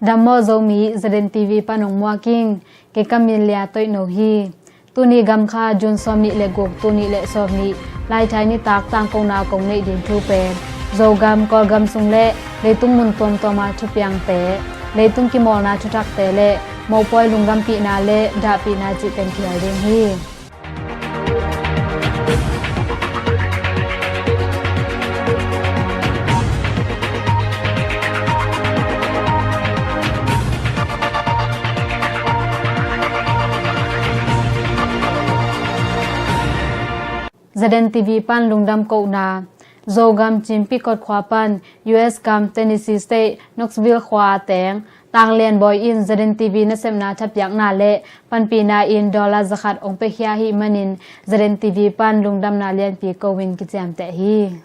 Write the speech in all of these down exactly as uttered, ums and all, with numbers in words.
Dam maw Zomi, ZNTV pan hong muak ing. Kei ka min Lia Toih No hi. Tuni Gamkha June sawmnih le guk, tul nih le sawmnih, Laithai nitak tangkona kong neih ding thu pen Zogam, Kawlgam sung le leitung mun tuamtuama thupiangte, leitung kimawlna thuthakte le mopawi lungdampihna le dahpihna cih pen kihel ding hi. ZNTV pan lungdam kohna. Zogam Chimpikot khua pan US gam Tennessee State Knoxville khua a teng Tang Lian Bawi in ZNTV nasepna thapiakna le panpihna in dollar zakhat hong piakhia ahih manin ZNTV pan lungdamna lianpi ko-in kiciamteh hi.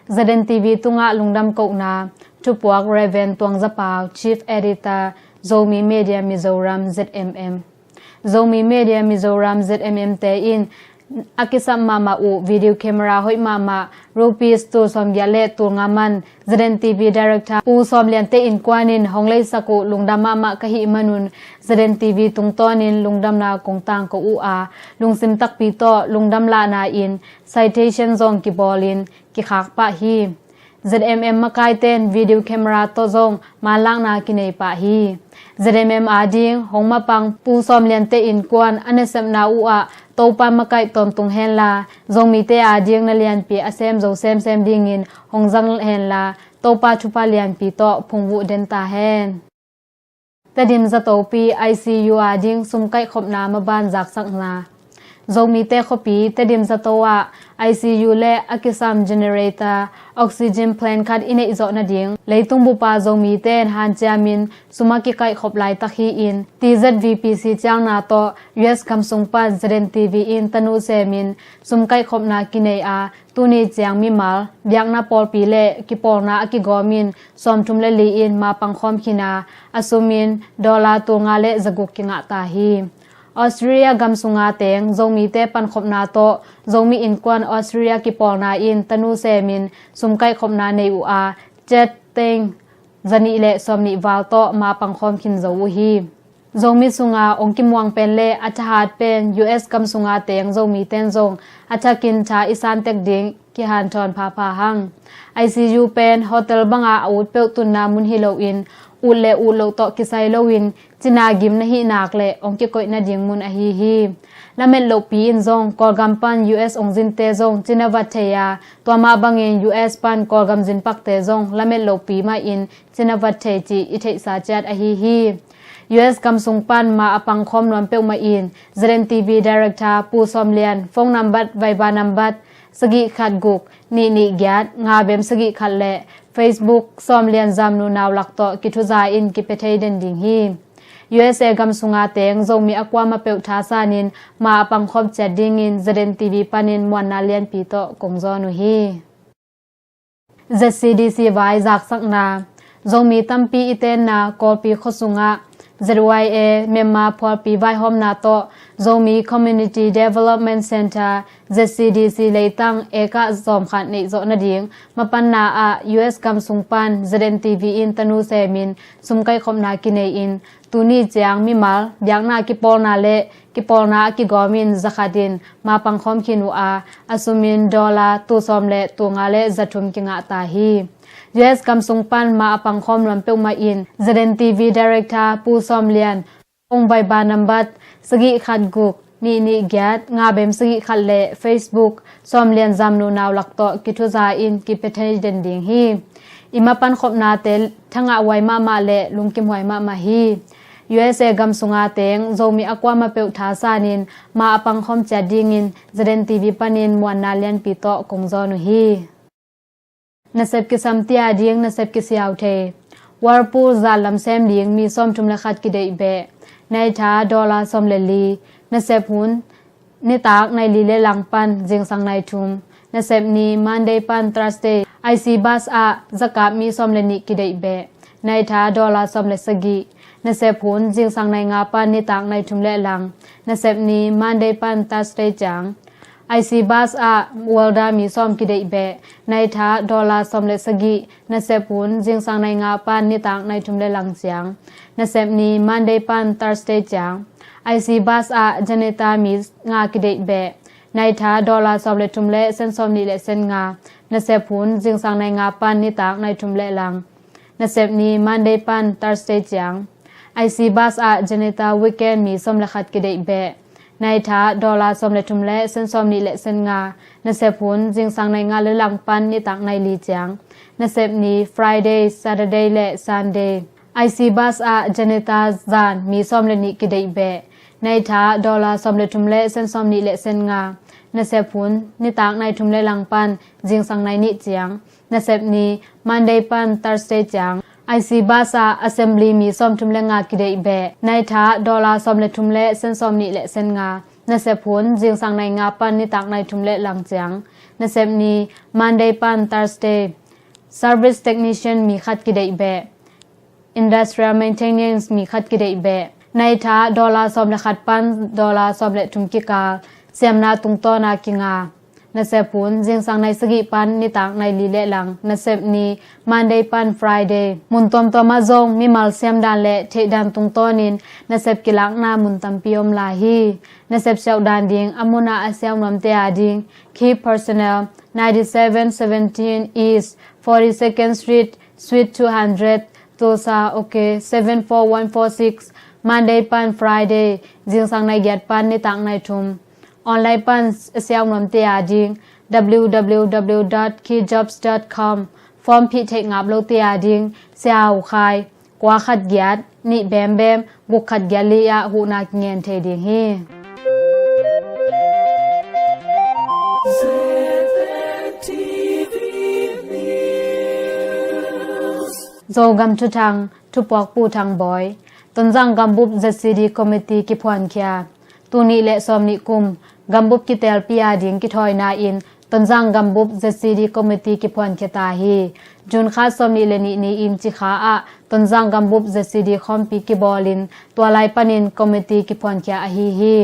ZNTV tungah lungdam kohna. Thupuak Reverend Tuang Za Pau, Chief Editor, Zomi Media Mizoram, ZMM. Zomi Media Mizoram, ZMM te in a kisam mahmah uh video camera hoih mahmah, rupees tul sawmgiat le tul nga man ZNTV Director Pu Sawm Lian te innkuan in hong leisak uh lungdam mahmah ka hih manun ZNTV tungtawnin lungdamna kong tangko uh a, lungsim takpi tawh lungdam lahna in citation zong kibawlin kikhak pah hi. ZMM makaite in video camera tawh zong manlakna kinei pah hi. ZMM ading hong mapang Pu Sawm Lian te innkuan a nasepna uh ah Topa makaih tawntung henla, Zomite ading na lianpi a sem zo semsem dingin hong zang henla, Topa thupha lianpi tawh phungvuh den ta hen. Tedim zatopi ICU ading sum kaihkhopna maban zaksakna. Zomite khuapi Tedim zato ah ICU le a kisam generator, oxygen plant khat i neih zawh nading leitung bupa Zomite in hanciamin sum a kikaihkhop laitak hi-in, TZVPC ciangna tawh US gam sung pan ZNTV in tanu semin sum kaihkhopna kinei a, tuni ciang mimal biakna pawlpi le kipawlna a kigawmin sawmthum le li in mapang khawm khin a, a sumin dollar tul nga le zaguk kingah ta hi. Australia gam sunga teng Zomite pankhopna tawh Zomi Innkuan Australia kipawlna in tanu semin sum kaihkhopna nei uh a, chet teng zanih le sawmnih val tawh mapang khawm khin zo uh hi. Zomi sunga ong kimuang pen le a thahat pen US gam sunga teng Zomite in zong a thakin tha i santek ding kihanthawn phapha hang. ICU pen hotel banga a ut peuh tunna mun hi loin, ut le ut loh tawh kisai loin, cina gim na hih nak le ong kikoih nading mun ahi hi. Lamet lohpi in zong Kawlgam pan US ong zinte zong cina vat thei a, tua mah bangin US pan Kawlgam zin pakte zong lamet lohpi mahin cina vat thei cih i theihsa ciat ahi hi. US gam sung pan ma a pangkhawm nuam peuhmah in ZNTV Director Pu Sawm Lian phone nambat, Viber nambat sagih khat guk nih nih giat nga bem sagih khat le Facebook Sawm Lian Zamnu Naulak tawh kithuza in kipia thei den ding hi. USA gam sunga teng Zomi a kuamah peuh thasanin ma a pangkhawm ciat dingin ZNTV panin muanna lianpi tawh kong zawn uh hi. ZCDC vai zaksakna. Zomi tampi i tenna Kawlpi khuasungah ZYA Myanmar phualpi vaihawmna tawh Zomi Community Development Centre, ZCDC leitang eka zawmkhat neih zawh nading mapanna ah US gam sung pan ZNTV in tanu semin sum kaihkhopna kinei in, tuni ciang mimal biakna kipawlna le kipawlna a kigawmin zakhat in ma pangkhawm khin uh a, a sumin dollar tul sawm le tul nga le zathum kingah ta hi. US gam sung pan ma a pangkhawm nuam peuhmah in ZNTV Director Pu Sawm Lian phone, Viber nambat sagih khat guk nih nih giat nga bem sagih khat le Facebook Sawm Lian Zamnu Naulak tawh kithuza in kipia thei den ding hi. I mapan khopnate thangah huai mahmah le lungkim huai mahmah hi. USA gam sunga teng Zomi a kuamah peuh thasanin ma a pangkhawm ciat dingin ZNTV panin muanna lianpi tawh kong zawn uh hi. Nasep kisam tia ding nasep kisiau thei. Whirlpool zan lam sem ding mi sawmthum le khat kideih beh. Naitha dollar sawm le li. Nasep hun nitak nai li le lang pan zingsang nai thum. Nasep ni Monday pan Thursday IC bus ah zakap mi sawm le nih kideih beh. Naitha dollar sawm le sagih. Nasep hun zingsang nai nga pan nitak nai thum le lang. Nasep ni Monday pan Thursday ciang. IC Bus ah welder mi sawm kideih beh. Naitha dollar sawm le sagih. Nasep hun zingsang nai nga pan nitak nai thum le lang ciang. Nasep ni Monday pan Thursday ciang. IC Bus ah janitor mi nga kideih beh. Naitha dollar sawm le thum le sen sawm nih le sen nga. Nasep hun zingsang nai nga pan nitak nai thum le lang. Nasep ni Monday pan Thursday ciang. IC Bus ah janitor weekend mi sawm le khat kideih beh. Naitha dollar sawm le thum le sen sawm nih le sen nga. Nasep hun zingsang nai nga le lang pan nitak nai li ciang. Nasep ni Friday, Saturday le Sunday. IC Bus ah janitor zan mi sawm le nih kideih beh. Naitha dollar sawm le thum le sen sawm nih le sen nga. Nasep hun nitak nai thum le lang pan zingsang nai nih ciang. Nasep ni Monday pan Thursday ciang. IC Bus ah assembly mi sawm thum le nga kideih beh. Naitha dollar sawm le thum le sen sawm nih le sen nga. Nasep hun zingsang nai nga pan nitak nai thum le lang ciang. Nasep ni Monday pan Thursday. Service technician mi khat kideih beh. Industrial maintenance mi khat kideih beh. Naitha dollar sawm le khat pan dollar sawm le thum kikal. Siamna tungtawna kinga. Nasep hun zingsang nai sagih pan nitak nai li le lang. Nasep ni Monday pan Friday. Mun tuamtuam ah zong mimal siamdan le theihdan tungtawnin nasep kilakna mun tampi om lai hi. Nasep siauhdan ding a mun ah a siau nuamte a ding. Key personnel, ninety seven seventeen East forty second Street, Suite two hundred, Tulsa, OK seven four one four six. Monday pan Friday, zingsang nai giat pan nitak nai thum. Online pan a siau nuamte a ding, www dot keyjobs dot com. Form phih theih ngap lote a ding, siau khai kua khat giat nih bembem guk khat giat li ah huhna kingen thei ding hi. Zogam Thuthang, thupuak Pu Thang Bawi. Tonzang gambup ZCD Committee kiphuankhia. Tul nih le sawm nih kum gambup kitelpi a ding kithawina in Tonzang gambup ZCD Committee kiphuankhia ta hi. June kha sawm nih le nih ni-in Cikha ah Tonzang gambup ZCD khawmpi kibawlin tua lai panin committee kiphuankhia ahi hi.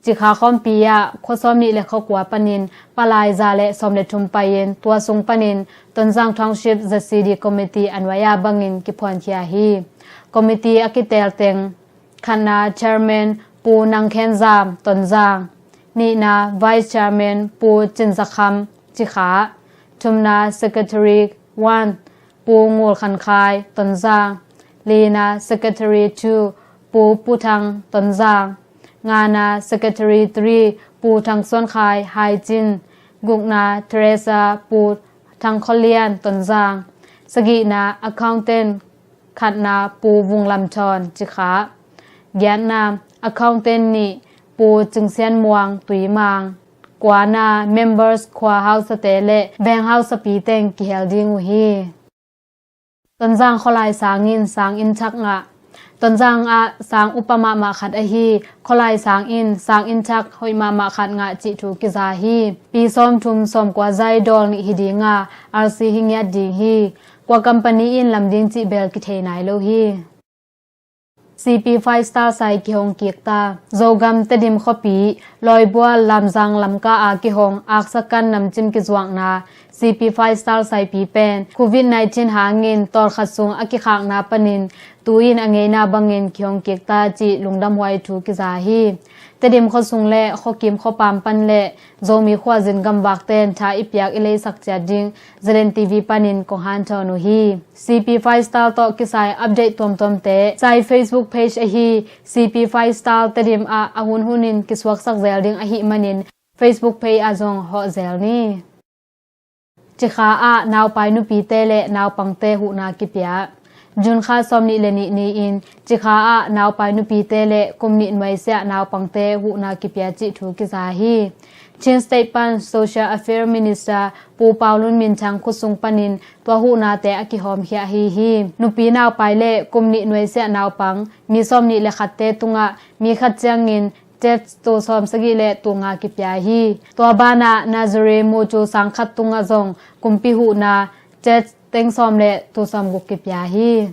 Cikha khawmpi ah khua sawm nih le khua kua panin palai za le sawm le thum pai-in tua sung panin Tonzang Township ZCD Committee a nuai-a bangin kiphuankhia hi. Committee a kitel teng, khatna Chairman Pu Nang Khen Zam, Tonzang. Nihna Vice Chairman Pu Cin Za Kham, Cikha. Thumna Secretary one Pu Ngul Khan Khai, Tonzang. Lina Secretary two Pu Pu Thang, Tonzang. Ngana Secretary three Pu Thang Suan Khai, Haicin. Gukna Treasurer Pu Thang Khol Lian, Tonzang. Sagihna Accountant khatna Pu Vung Lam Thawn, Cikha. Giatna Accountant nih Pu Cing Sian Muang, Tuimang. Kuana members khua hausate le veng hausapi teng kihel ding uh hi. Tonzang khualai sang in sang inn thak ngah. Tonzang ah sang upa mahmah khat ahi khualai sang in sang inn thak hoih mahmah khat ngah cih thu kiza hi. Pi sawm thum sawm kua zai dawl nih hi dinga, R C hi ngiat ding hi. Kua company in lam ding cih bel kithei nai lo hi. CP Five Star sai kihong kik ta. Zogam Tedim khuapi Lawibual Lamzang Lamka a kihong aksakan namcim kizuakna CP Five Star saipi pen Covid nineteen hangin tawlkhat sung a kikhakna panin tu-in a ngeina bangin kihong kik ta cih lungdamhuai thu kiza hi. Tedim khuasung le khuakim khuapam pan le Zomi khuazin gamvakten tha i piak i leisak ciat ding Zalen TV panin kong hanthawn uh hi. CP Five Star tawh kisai update tuamtuamte sai Facebook page ahi CP Five Star Tedim ah a hunhunin kisuaksak zel ding ahih manin Facebook page ah zong hawh zel ni. Cikha ah naupai nupite le naupangte huhna kipia. June kha sawm nih le nih ni-in Cikha ah naupai nupite le kum nih nuaisiah naupangte huhna kipia cih thu kiza hi. Chin State pan Social Affairs Minister Pu Pau Lun Min Thang khutsung panin tua huhnate a kihawmkhia ahi hi. Nupi naupai le kum nih nuaisiah naupang mi sawm nih le khatte tungah mi khat ciangin tet tul sawm sagih le tul nga kipia hi. Tua banah nursery mucu sang khat tungah zong kumpi huhna tet teng sawm le tul sawm guk kipia hi.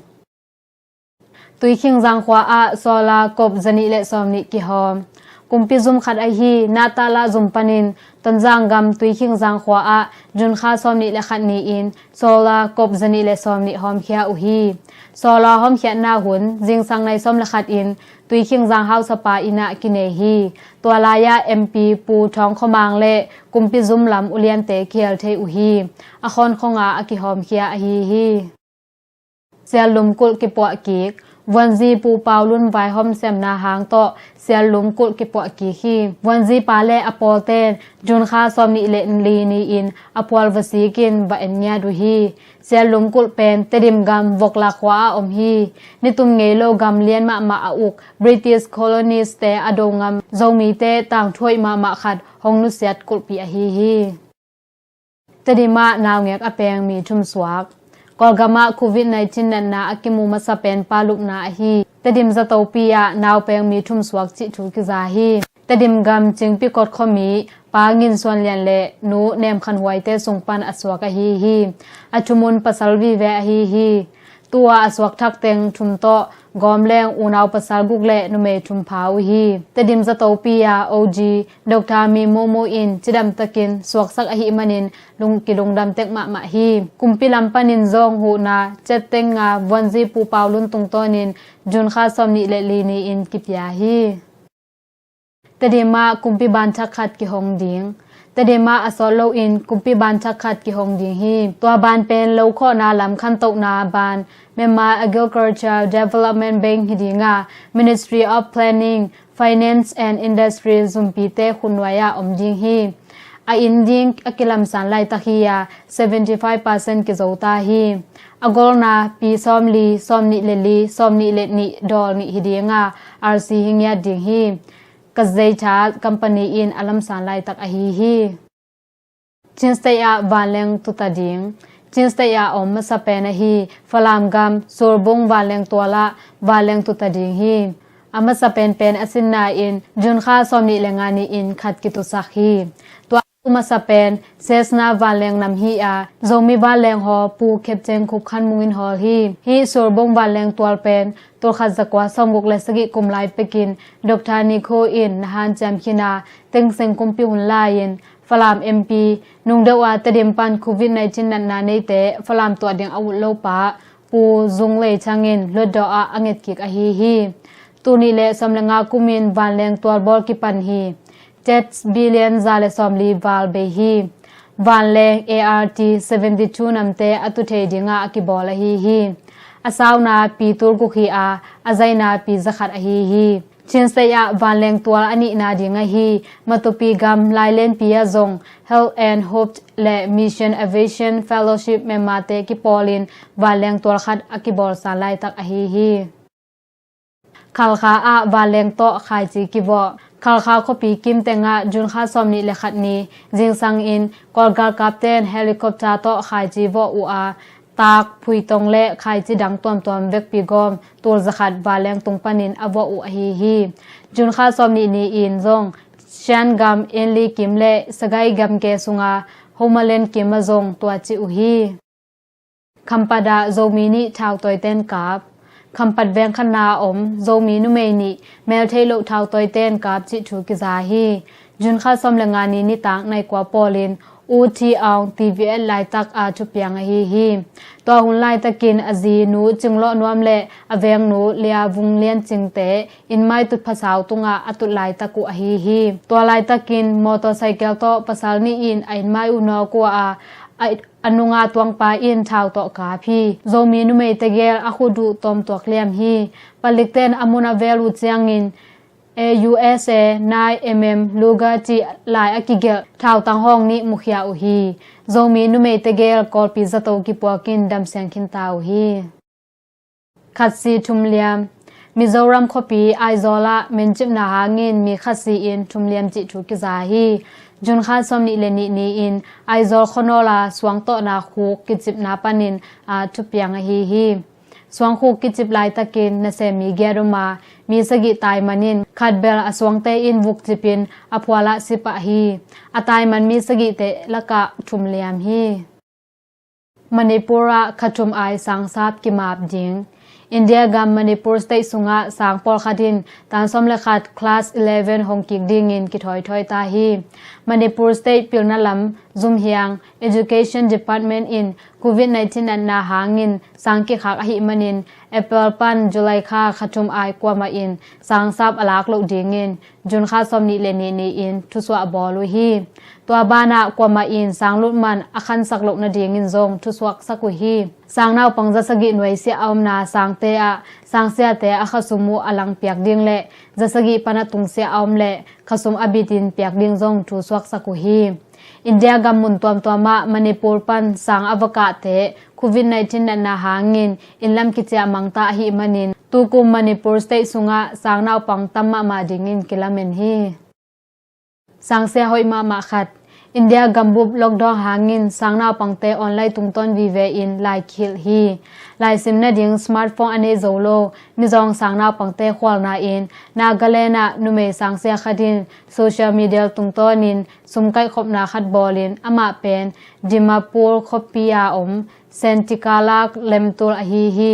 Tuikhing Zangkhua ah solar kop zanih le sawm nih kihawm. Kumpi zum khat ahi Natala zum panin Tonzang gam Tuikhingzang khua ah June kha sawmnih le khat ni-in solar kop zanih le sawmnih hawmkhia uh hi. Solar hawmkhiatna hun zingsang nai sawm le khat in Tuikhingzang hausapa inn ah kinei hi. Tua lai-ah M P Pu Thawng Khua Mang le kumpi zum lam uliante kihel thei uh hi. A khawnkhong ah a kihawmkhia ahi hi. Siallum kulh kipuah kik. Vuanzi Pu Pau Lun vaihawm semna hang tawh Siallum kulh kipuah kik hi. Vuanzi pa le a pawlten June kha sawmnih le li ni-in a phual va sik in va en ngiat uh hi. Siallum kulh pen Tedim gam Voklak khua ah om hi. Nitum ngei lo gam lian mahmah a uk British colonies te a do ngam Zomite tangthu hoih mahmah khat hong nusiat kulhpi ahi hi. Tedim ah naungek a peng mi thum suak. Kawlgam ah Covid nineteen natna a kimu masa pen pa lupna ahi Tedim zatopi ah nau peng mi thum suak cih thu kiza hi. Tedim gam Cingpikot khuami Pa Ngin Suan Lian le Nu Nem Khan Huaite sung pan a suak ahi hi. A thumun pasal vive ahi hi. Tua a suak thak teng thum tawh gawm leng unau pasal guk le numei thum pha uh hi. Tedim zatopi a O G Doctor Mi Momo in cidam takin suaksak ahih manin lung kilungdam tek mahmah hi. Kumpi lam panin zong huhna cet teng a Vuanzi Pu Pau Lun tungtawnin June kha sawmnih le li ni-in kipia hi. Tedim ah kumpi ban thak khat kihong ding. Tedim ah a sawt loin kumpi ban thak khat kihong ding hi. Tua ban pen lo khawhna lam khantohna ban Myanmar Agriculture Development Bank hi ding a, Ministry of Planning, Finance and Industry zumpite khutnuai ah om ding hi. A inn ding a kilamsan laitak hi a, seventy five percent kizo ta hi. A golna pi sawmli, sawmnih le li, sawmnih le nih dawl nih hi ding a, R C hi ngiat ding hi. Ka zeitha company in a lamsan laitak ahi hi. Chin State ah vanleng tuta ding. Chin State ah om masa pen ahi Falam gam Surbung vanleng tual ah vanleng tuta ding hi. A masa penpen a sinna in June kha sawmnih le nga ni-in khat kitusak hi. Tua tu masa pen Sesna vanleng nam hi a, Zomi vanleng haw Pu Khepceng Khup Khan Mung in hawl hi. Hih Surbung vanleng tual pen tulkhat zakua sawmguk le sagih kum lai pekin Doctor Nikho in na hanciam khin a, Thein Sein kumpi hun lai-in Falam M P, nungdeuh a Tedim pan Covid nineteen natna neite Falam tuah ding a ut lo pa Pu Zung Lei Chang in Hluttaw ah a ngetkik ahi hi. Tul nih le sawm le nga kumin vanleng tual bawl kipan hi. Kyat billion za le sawmli val bei hi. Vanleng A R T seventy two namte a tu thei dingah a kibawl ahi hi. A sauna pi tul guk hi a, a zaina pi zakhat ahi hi. Chin State ah vanleng tual a nihna ding ahi Matupi gam Lailenpi ah zong Health and Hope le Mission Aviation Fellowship Myanmar te kipawlin vanleng tual khat a kibawlsan laitak ahi hi. Khalkha ah vanleng tawh khaici kivawh. Khalkha khuapi kim tengah June kha sawmnih le khat ni zingsang in Kawlgal kapten helicopter tawh khaici vawh uh a, taak, phuitong le khaici dang tuamtuam vekpi gawm tul zakhat vanleng tung panin a vawh uh ahi hi. June kha sawmnih ni-in zong Shan gam Inli kim le Sagai gamke sunga Homalin kim ah zong tuaci uh hi. Khampat ah Zomi nih thautawiten kap. Khampat veng khatna a om Zomi numei nih meltheih loh thautawiten kap cih thu kiza hi. June kha sawm le nga ni nitak nai kua pawlin U Thi Aung T V H laitak a thupiang ahi hi. Tua hun laitakin a zi Nu Cing Lawh Nuam le a vengnu Lia Vung Lian Cingte innmai tut phasau tungah a tut laitak uh ahi hi. Tua laitakin motorcycle tawh pasal nih in a innmai uh nawk uh a, a, a nunga tuangpa in thau tawh kap hi. Zomi numei tegel a khut uh tawmtuak liam hi. Palikten a mun a vel uh ciangin A U S A nine M M Luger cih lai a kigelh thautang hawng nih mukhia uh hi. Zomi numei tegel Kawlpi zato kipuakin damsiang khinta uh hi. Khatsi thum liam. Mizoram khuapi Aizawl ah mencipna hangin mi khatsi in thum liam cih thu kiza hi. June kha sawmnih le nih ni-in Aizawl khuanawl a suangtawhna khuk kicipna panin a thupiang ahi hi. Suangkhuk kicip laitakin nasem mi giat om a, mi sagih taiman in khat bel a suangte in vukcipin a phualah si pah hi. A taiman mi sagihte lakah thum liam hi. Manipur ah khathum ai sangsap kimap ding. India gam Manipur State sungah sang pawlkhat in tan sawm le khat class eleven hong kik dingin kithawithawi ta hi. Manipur State pilna lam zumhiang Education Department in covid nineteen natna hangin sang kikhak ahih manin April pan July kha kha thum ai kuamah in sang sap a lak loh dingin June kha sawmnih le nih ni-in thusuah a bawl uh hi. Tua banah kuamah in sang lut man a khansak loh nadingin zong thusuaksak uh hi. Sang naupang za sagih nuaisiah a omna sangte ah sangsiate a khasum uh a lang piak ding le za sagih pan a tungsiah a om le khasum a bitin piak ding zong thusuaksak uh hi. India gam mun tuamtuamah Manipur pan sang a va kahte covid nineteen natna hangin innlam kiciah mangta ahih manin tukum Manipur State sungah sang naupang tam mahmah dingin kilamen hi. Sangsia hoih mahmah khat. India gambup lockdown hangin sang naupangte online tungtawn vive in lai kihilh hi. Laisim nading smartphone a nei zo lo mizawng sang naupangte khualna in Nagaland ah numei sangsia khat in social media tungtawnin sum kaihkhopna khat bawlin amah pen Dimapur khuapi a om Sentikala Lemtul ahi hi.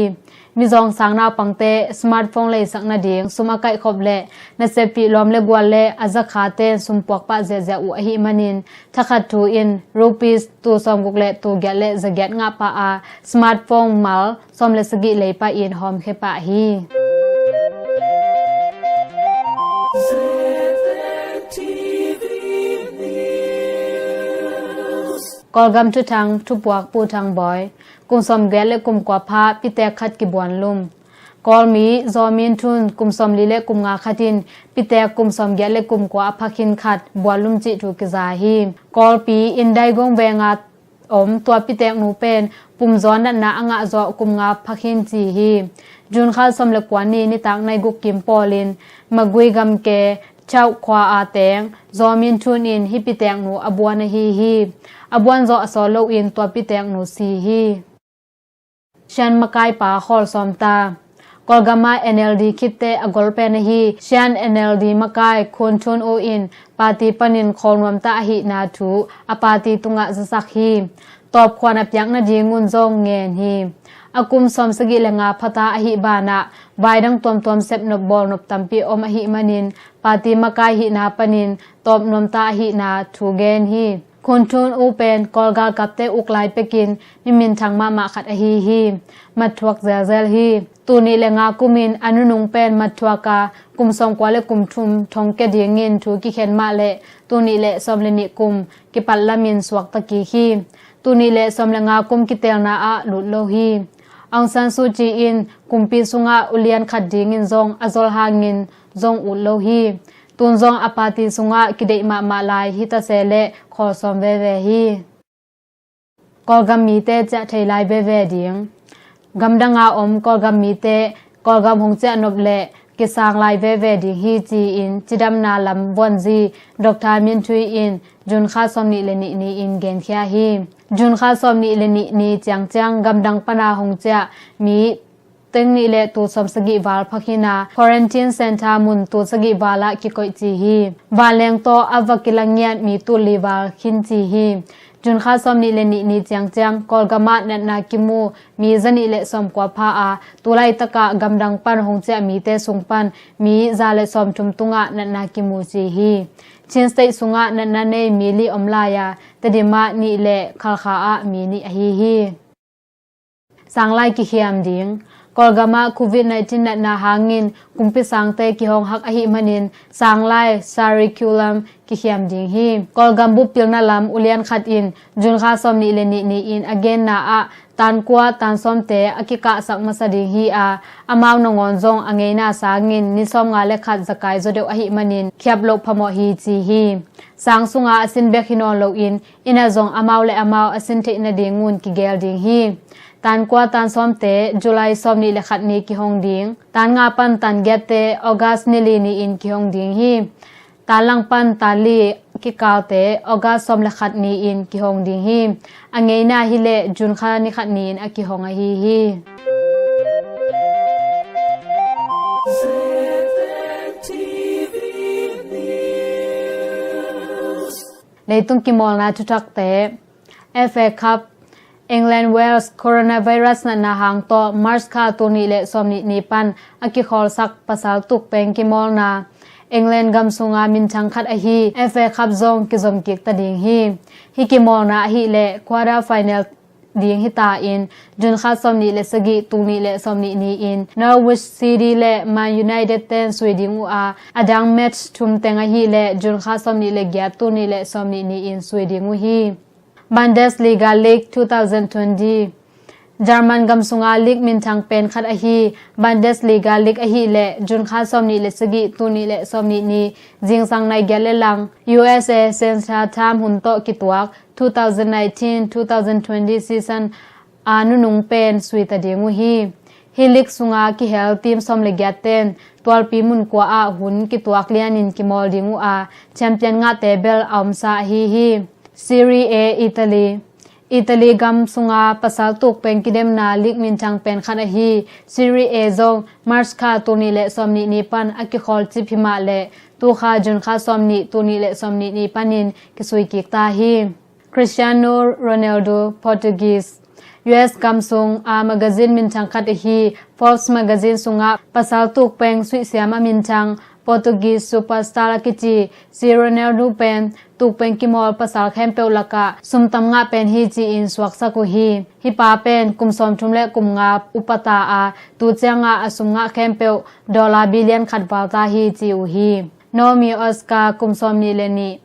Mizawng sang naupangte smartphone leisak nading sum a kaihkhop le naseppih lawm le gual le a zakhate sum puak pah ziahziah uh ahih manin thakhat thu in rupees tul sawmguk le tul giat le zagiat ngah pah a smartphone mal sawm le sagih lei pah in hawmkhia pah hi. Kawlgam thuthang, thupuak Pu Thang Bawi. Kum sawmgiat le kum kua pha pitek khat kibuan lum. Kawlmi Zaw Min Thun kum sawmli le kum nga khat in pitek kum sawmgiat le kum kua a pha khin khat buan lum cih thu kiza hi. Kawlpi Indaigong venga om tua piteknu pen pumzaw natna a ngah zawh kum nga pha khin ci hi. June kha sawm le kua ni nitak nai guk kim pawlin Magui gamke Chauh khua a teng Zaw Min Thun in hih piteknu a buan ahi hi. A buan zawh a sawt loin tua piteknu si hi. Shan makaipa khawl sawm ta. Kawlgam ah N L D khitte a golpen ahi Shan N L D makai Khun Thun U in party panin khawl nuamta ahihna thu a party tungah zasak hi. Tawpkhuan a piak nadingun zong ngen hi. A kum sawmsagih le nga phata ahih banah vaidang tuamtuam sepnop bawlnop tampi om ahih manin party makai hihna panin tawp nuamta ahihna thu gen hi. Khun Thun U pen Kawl galkapte uk lai pekin mi minthang mahmah khat ahi hi. Matthuak zelzel hi. Tul nih le nga kumin a nunung pen matthuak a kum sawmkua le kum thum thongkia dingin thu kikhen mah le tul nih le sawm le nih kum kipat lamin suakta kik hi. Tul nih le sawm le nga kum kitelna ah lut lo hi. Aung San Suu Kyi in kumpi sungah ulian khat dingin zong a zol hangin zong ut lo hi. Tun zong a party sungah kideih mahmah lai hita se leh khawl sawm veve hi. Kawlgam mite ciah thei lai veve ding. Gamdang a om Kawlgam mite Kawlgam hong ciah nop leh kisang lai veve ding hi ci-in cidamna lam vuanzi Doctor Min Thui in June kha sawmnih le nih ni-in genkhia hi. June kha sawmnih le nih ni ciangciang gamdang pana hong ciah mi teng nih le tul sawmsagih val pha khin a quarantine center mun tul sagih val ah kikoih ci hi. Vanleng tawh a va kila ngiat mi tul li val khin ci hi. June kha sawmnih le nih ni ciangciang Kawlgam ah natna kimu mi zanih le sawmkua pha a tulaitak ah gamdang pan hong ciah mite sung pan mi za le sawmthum tungah natna kimu ci hi. Chin State sungah natna nei mi li om lai a Tedim ah nih le Khalkha ah mi nih ahi hi. Sanglai kikhiam ding. Kawlgam ah covid nineteen natna hangin kumpi sangte kihong hak ahih manin sanglai curriculum kikhiam ding hi. Kawlgam bup pilna lam ulian khat in June kha sawmnih le nih ni-in a genna ah tan kua tan sawmte a kikahsak masa ding hi a, amau nangawn zong a ngeina sangin ni sawmnga le khat zakai zaw deuh ahih manin khiap loh phamawh hi ci hi. Sang sunga a sin bek hi nawn loin inn ah zong amau le amau a sin theih nadingun kigel ding hi. Tan kua tan sawmte July sawmnih le khat ni kihong ding. Tan nga pan tan giatte August ni li ni-in kihong ding hi. Tan lang pan tan li kikalte August sawm le khat ni-in kihong ding hi. A ngeina hileh June kha ni khat ni-in a kihong ahi hi. Leitung kimawlna thuthakte. F A Cup England Wales coronavirus natna hang tawh March kha tul nih le sawmnih ni pan a kikhawlsak pasal tukpeng kimawlna. England gam sunga minthang khat ahi F A Cup zong kizom kik ta ding hi. Hih kimawlna ahih leh quarter final ding hita in June kha sawmnih le sagih tul nih le sawmnih ni in Norwich City le Man United ten sui ding uh a, a dang match thum teng ahih leh June kha sawmnih le giat tul nih le sawmnih ni in sui ding uh hi. Bundesliga League two thousand twenty. German gam sunga league minthang pen khat ahi Bundesliga League ahih leh June kha sawmnih le sagih tul nih le sawmnih ni zingsang nai giat le lang U S A Central Time hun tawh kituak two thousand nineteen two thousand twenty season a nunung pen sui ta ding uh hi. Hih league sunga kihel team sawm le giat ten tualpi mun kua ah hun kituak lianin kimawl ding uh a, champion ngahte bel a omsa ahi hi. Serie A Italy. Italy gam sunga pasal tukpeng kidemna league minthang pen khat ahi Serie A zong March kha tul nih le sawmnih ni pan a kikhawl cip hi mah leh tu kha June kha sawmnih tul nih le sawmnih ni panin kisui kik ta hi. Cristiano Ronaldo, Portuguese. U S gam sung a magazine minthang khat ahi Forbes magazine sungah pasal tukpeng suihsiam a minthang Portuguese superstar a kici si Ronaldo pen tukpeng kimawl pasal khempeuh lakah sum tam ngah pen hi ci-in suaksak uh hi. Hih pa pen kum sawmthum le kum nga upata a, tu ciangah a sum ngah khempeuh dollar billion khat val ta hi ci uh hi. Naomi Osaka kum sawmnih le nih,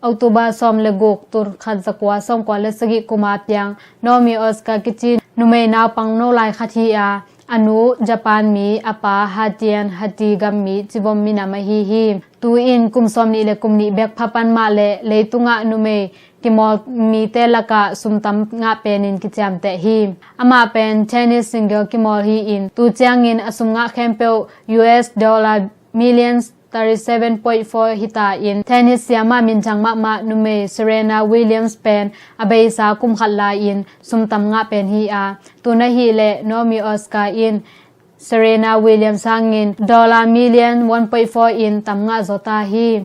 October sawm le guk, tul khat za kua sawmkua le sagih kuma piang Naomi Osaka kici numei naupang no lai khat hi a, a nu Japan mi, a pa Hatian Hati gam mi, cibom minam ahi hi. Tu-in kum sawmnih le kum nih bek pha pan mah leh leitungah numei kimawl mite lakah sum tam ngah penin kiciamteh hi. Amah pen tennis single kimawl hi-in tu ciangin a sum ngah khempeuh U S dollar millions thirty-seven point four hita in tennis siama minthang mahmah numei Serena Williams pen a beisa kum khat lai-in sum tam ngah pen hi a, tun ahih leh Naomi Osaka in Serena Williams hangin dollar million one point four in tam ngah zaw ta hi.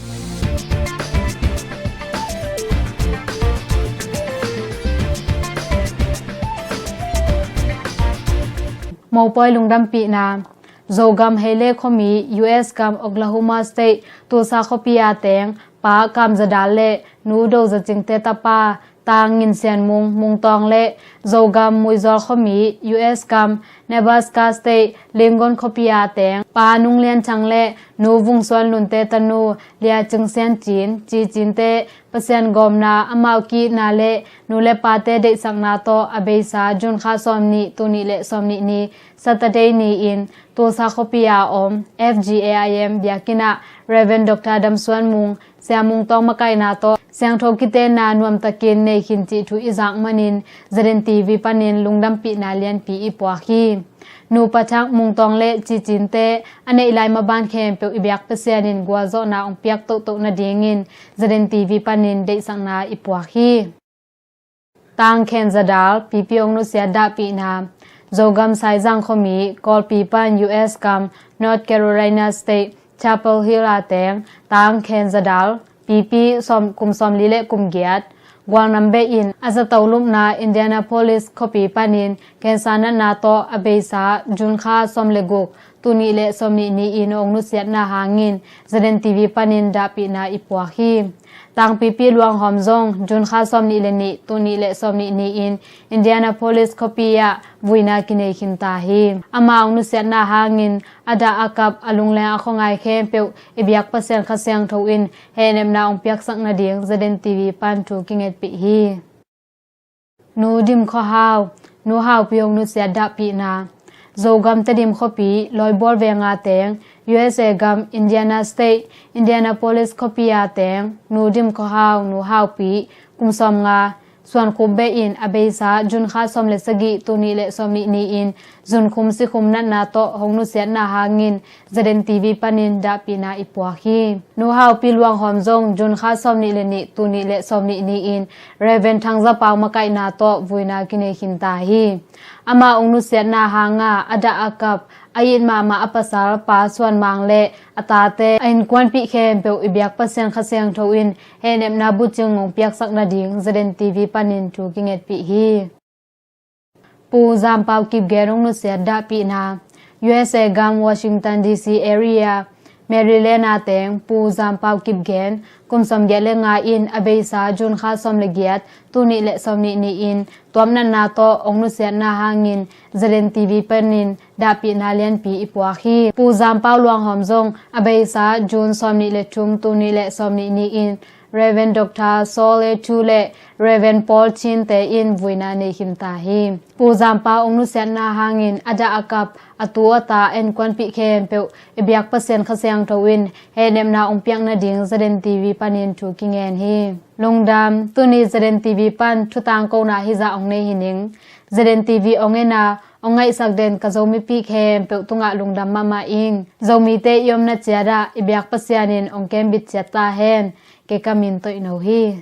Mopawi lungdampihna. Zogam Heile khuami U S gam Oklahoma State Tulsa khuapi a teng Pa Kam Za Dal le Nu Do Za Cingte tapa Tang Ngin Sian Mung, Mung Tawng le Zogam Muizawl khuami U S gam Nebraska State Lincoln khuapi a teng Pa Nung Lian Thang le Nu Vung Suan Lunte tanu Lia Cing Sian Cin, Ci Cinte Pasian gawmna, amau ki-itna le nu le pate deihsakna tawh a beisa June kha sawmnih, tul nih le sawmnih ni Saturday ni-in Tulsa khuapi a om F G A I M biakinn ah Rev. Doctor Dam Suan Mung, Sia Mung Tawng makaihna tawh siangtho kitenna nuamtakin nei khin cih thu i zak manin Z N T V panin lungdampihna lianpi i puak hi. Nupa Thang, Mung Tawng le Ci Cinte a neih lai maban khempeuh i biak Pasian in gualzawhna hong piak tohtoh nadingin Z N T V panin deihsakna i puak hi. Tang Khen Za Dal, pipi hong nusiat dahpihna. Zogam Saizang khuami, Kawlpi pan U S gam North Carolina State Chapel Hill a teng Tang Khen Za Dal, pipi sawm, kum sawmli le kum giat, gualnam beh in a zato lupna Indianapolis khuapi panin cancer natna tawh a beisa June kha sawm le guk, tul nih le sawmnih ni-in hong nusiatna hangin Z N T V panin dahpihna i puak hi. Tangpipi Luang Hawm zong June kha sawmnih le nih, tul nih le sawmnih ni-in Indianapolis khuapi ah vuina kinei khin ta hi. Amah hong nusiatna hangin a dah a kap, a lungleng a khuangai khempeuh i biak Pasian Kha Siangtho in hehnepna hong piaksak nading Z N T V pan thu kingetpih hi. Nu Dim Khua Hau, Nu Haupi hong nusiat dahpihna. Zogam Tedim khuapi, Lawibual veng a teng U S A gam Indiana State Indianapolis khuapi a teng Nu Dim Khua Hau, Nu Haupi, kum sawmnga, Suankhup beh in a beisa June kha sawm le sagih, tul nih le sawmnih ni-in zunkhum sikhum natna tawh hong nusiatna hangin Z N T V panin dahpihna i puak hi. Nu Haupi Luang Hawm zong June kha sawmnih le nih, tul nih le sawmnih ni-in Rev. Thang Za Pau makaihna tawh vuina kinei khin ta hi. Amah hong nusiatna hanga a dah a kap, a it mahmah a pasal Pa Suan Mang le a tate, a innkuanpih khempeuh i biak Pasian Kha Siangtho in hehnepna bucing hong piaksak nading Z N T V panin thu kingetpih hi. Pu Zam Pau Kip Gen hong nusiat dahpihna. U S A gam Washington D C area, Maryland a teng Pu Zam Pau Kip Gen, kum sawmgiat le nga in a beisa June kha sawm le giat, tul nih le sawm nih ni-in tuamnatna tawh hong nusiatna hangin Z N T V panin dahpihna lianpi i puak hi. Pu Zam Pau luanghawm zong a beisa June sawm nih le thum, tul nih le sawm nih ni-in Rev. Doctor Saw Le Thu le Rev. Paul Chin te in vuina nei khim ta hi. Pu Zam Pau hong nusiatna hangin a dah a kap, a tu a ta, innkuanpih khempeuh i biak Pasian Kha Siangtho in hehnepna hong piak nading Z N T V panin thu kingen hi. Lungdam. Tuni Z N T V pan thu tangkona hizah hong nei hi ning. Z N T V hong en a hong ngaihsak den ka Zomipih khempeuh tungah lungdam mahmah ing. Zomite i omna ciat ah i biak Pasian in hong kembit ciat ta hen. Kei ka min Toihno hi.